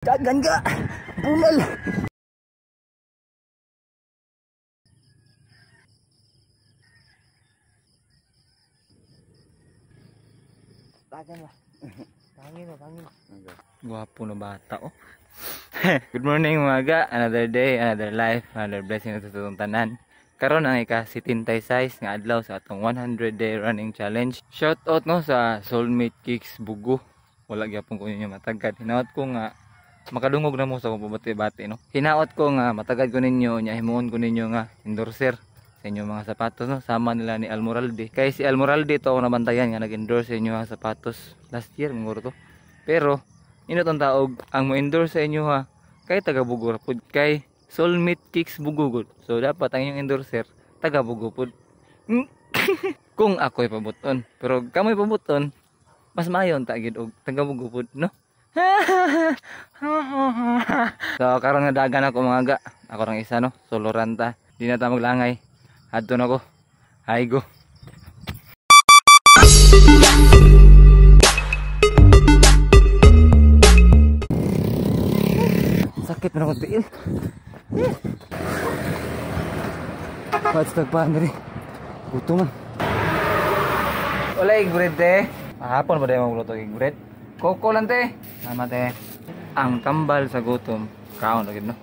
Dagan ka! Bunal! Dagan ba? Pangin ba? Pangin. Gwapo na bata, oh. Good morning mga ga. Another day, another life, another blessing na sa atong tanan. Karon ang ika-76 nga adlaw sa atong 100 day running challenge. Shout out no sa Soulmate Kicks Bugo. Wala gyapon ko ninyo matagad. Hinaot ko nga makadungog na mo sa akong pabati-bati no. Hinaot ko nga matagad ko ninyo nya himuon ko ninyo nga endorser sa inyong mga sapatos no, sama nila ni Almoralde. Kay si Almoralde to ako nabantayan nga nag-endorse sa inyo mga sapatos last year manguro to. Pero inot ang taog ang mo-endorse sa inyo ha kay taga Bugo ra pud, kay Soulmate Kicks Bugo gud. So dapat ang inyong endorser taga Bugo pud. Kung ako'y pabuton, pero kamoy pabuton mas maayo unta gid og taga Bugo pud no. So karon nga dagan ako mga ga. Ako rang isa no, solo ranta. Di na ta maglangay. Adto na ko. Hi go. Sakit na akong tiil. Pats tagpaan diri. Gutom man. Wala egg bread te. Hapon ba dayon magluto egg bread? Koko lang te. Tama te. Ang tambal sa gutom, kaon ra gid no.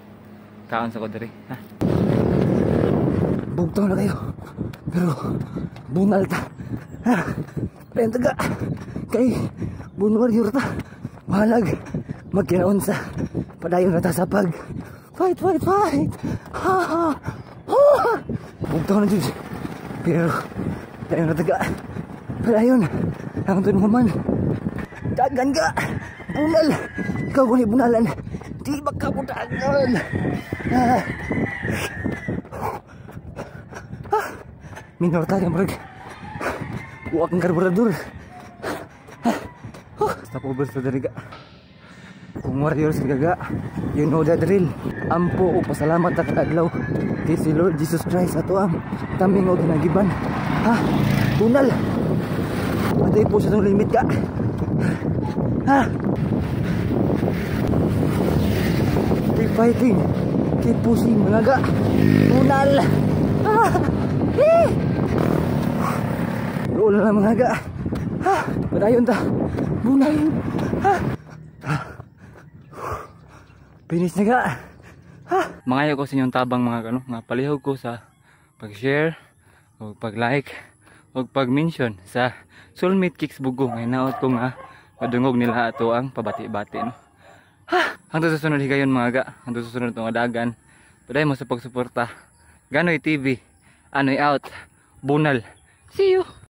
Kaon sa ko diri. Ha. Bugtong na kayo. Pero bunal ta. Ha. Penta ka. Kay bunwar yurta. Mahalag magkinaon sa padayon na ta sa pag fight fight fight. Ha ha. Ha. Bugtong na jud. Pero dayon na taga. Padayon ang tunhuman. Dagan ka. Bunal. Ikaw ko ni bunalan. Di ba ka budagan? Ah. Ah. Minor tayo murag. Buwak ang karburador. Ah. Oh. Stop over sa diriga. Kung warrior sa gaga, you know the drill. Ampo o pasalamat ta kadlaw kay si Lord Jesus Christ ato ang taming og ginagiban. Ha? Bunal. Patay po sa limit ka. Ha? Keep fighting. Keep pushing mga ga. Bunal. Ah. Eh. Doon na lang mga ga. Ha? Padayon ta. Bunal. Ha? Ha? Finish na ga. Ha? Mangayo ko sa inyong tabang mga kano, nga palihog ko sa pag-share o pag-like o pag-mention sa Soulmate Kicks Bugo. Ngayon naot ko nga madungog nila ato ang pabati-bati no. Ha! Hangtod sa sunod higayon mga ga, hangtod sa sunod itong adagan. Padayon mo sa pagsuporta. Ganoy TV, Anoy out, Bunal. See you.